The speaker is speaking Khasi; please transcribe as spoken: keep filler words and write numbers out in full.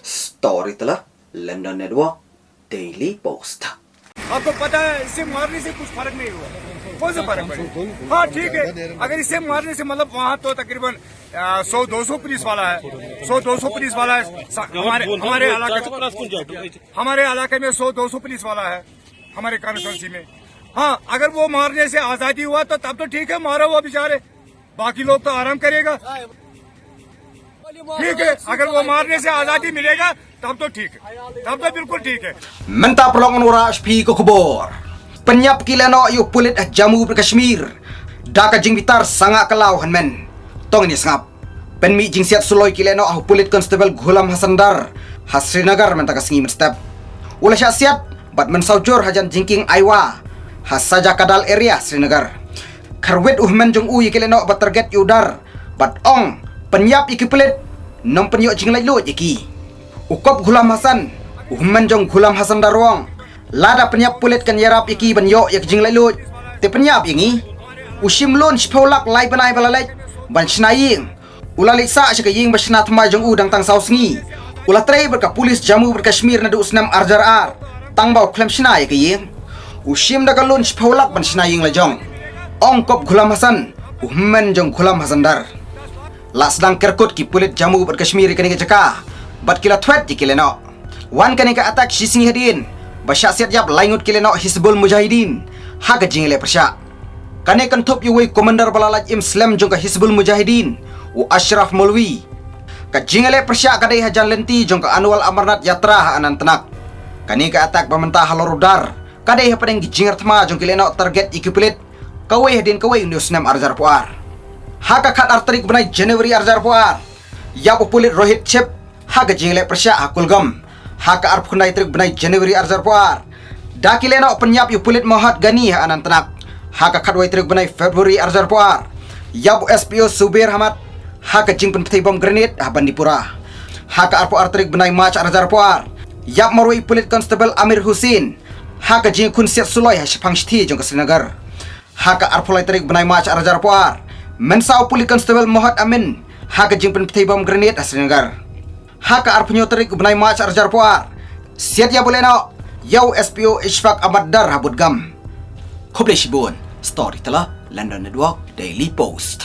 Storyteller, London Network, Daily Post. आपको पता है, इसे मारने से कुछ फर्क नहीं हुआ। कौन सा फर्क पड़ेगा? हाँ, ठीक है, अगर इसे मारने से, मतलब, वहाँ तो तकरीबन, आ, सौ दो सौ पुलिस वाला है, सौ दो सौ पुलिस वाला है। सा-, हमारे, हमारे इलाके, हमारे इलाके में सौ दो सौ पुलिस वाला है, हमारे कॉन्स्टिट्यूंसी में। हाँ, अगर वो मारने से आजादी हुआ तो तब तो ठीक है, मारो वो बेचारे, बाकी लोग तो आराम करेगा। ठीक है, अगर वो मारने से आजादी मिलेगा तब तो ठीक है, तब तो बिल्कुल ठीक है। Mynta paralok ngan wanrah sha phi ka khubor. Pynïap ki lehnoh ïa u pulit ha Jammu bad Kashmir da ka jingbitar sanga ka law hynmen. To ngin ïa sngap. Pynmih jingsiat suloi ki lehnoh ha u pulit constable Ghulam Hassan Dar ha Srinagar mynta ka sngi mynstep. U la shah siat bad mynsaw jur hajan jingkieng Aiwa ha Saja Kadal area Srinagar. Kharwit u hynmen jong u ïa ki lehnoh bad target ïa u Dar bad ong pynïap ïa ki pulit, nym pynïoh jinglaitluid ïa ki. U kop Ghulam Hassan, u hynmen jong Ghulam Hassan Dar u ong, lada pynïap pulit kan ïarap ïa ki ban ïoh ïa ka jinglaitluid, te pynïap ïa ngi. U shim loan shiphew lak lai bnai ba la leit ban shna ïing. U la leit sah sha ka ïing ba shna thymmai jong u dang tang saw sngi. U la trei bad ka pulit Jammu bad Kashmir naduh u snem ar hajar ar tang ba u khlem shna ïa ka ïing. U shim da ka loan shiphew lak ban shna ïing la jong, ong kop Ghulam Hassan, u hynmen jong Ghulam Hassan Dar. La sdang kerkut ki pulit Jammu bad Kashmir ïa kane ka jaka bad ki la thwet ïa ki lehnoh. Wan kane ka attack shi sngi hadien ba shah siat ïap lai ngut ki lehnoh Hizbul Mujahideen ha ka jingïaleh pyrshah. Kane kan thup ïa uwei u commander ba la lait im slem jong ka Hizbul Mujahideen, u Ashraf Molvi. Ka jingïaleh pyrshah ka dei hajan lynti jong ka Annual Amarnath Yatra ha Anantnag. Kane ka attack ba mynta halor u Dar ka dei hapdeng ki jingïarap thma jong ki lehnoh target ïa ki pulit kawei hadien kawei une u snem ar hajar arphew ar. Ha ka khat ar tarik bnai January ar hajar arphew ar, ïap u pulit Rohit Chib ha ka jingïaleh pyrshah ha Kulgam. Ha ka arphew khyndai tarik bnai January ar hajar arphew ar, da ki lehnoh pynïap ïa u pulit Mohit Ghani ha Anantnag. Ha ka khatwei tarik bnai February ar hajar arphew ar, ïap u S P O Subir Ahmed ha ka jingpynpthei bom grenade ha Bandipora. Ha ka arphew ar tarik bnai March ar hajar arphew ar, ïap marwei u pulit constable Amir Hussain ha ka jingkhun siat suloi ha shaphang shithi jong ka Srinagar. Ha ka arphew lai tarik bnai March ar hajar arphew ar, mynsaw u pulit constable Mohit Amin ha ka jingpynpthei bom grenade ha Srinagar. Ha ka arphew hynñiew tarik bnai March ar hajar arphew ar, siat ïap u lehnoh ïa u S P O Ishfaq Ahmed Dar ha Budgam. Khublei shibun. Storyteller, London Network, Daily Post.